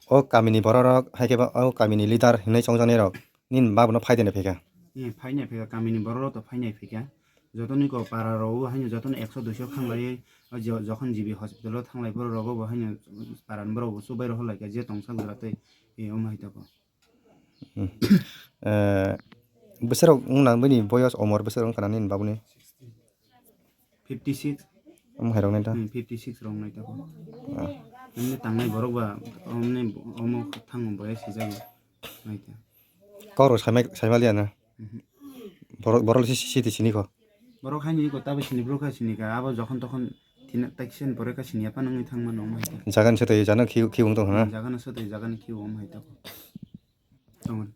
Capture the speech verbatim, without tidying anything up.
O kamini bororok, hai khe ba o kamini leader hinwi chongjaknairok nini babuno phaidene phaikha? Ee, phainai phaikha, kamini bororok to phainai phaikha. Jotoni ko para rogo haino jotoni ekso duiso khanglaiwi, o jo-, jokhon G B hospital o thanglai borok rogo bo haino parani borok bo chubai rohor laikha je tongsa gura tei, ee, omo hai tako. Hmm. Eh, bwsarok wngna bini boyos omor bwsarok wngkha na nini babuni? Fifty six. Omo hai rok nai ta? Hmm, fifty six rok nai tako. Ah. Nini tangnai borok ba, omni, omo thango boyos hijago. Nai ta. Kok rok saimai, saimaliya na? Mhm. Borok, borok si, si, si, sini ko? Borok haini ko tabo sini, borok hai sini ka, abo jokhon tokhon thina taiksen pore ka sini apa nangni thangmano omo hai ta. Jagan se tei jano khiu, khiu wng tong hana? Hmm, jagano se tei jagani khiu omo hai tako. Tongmani.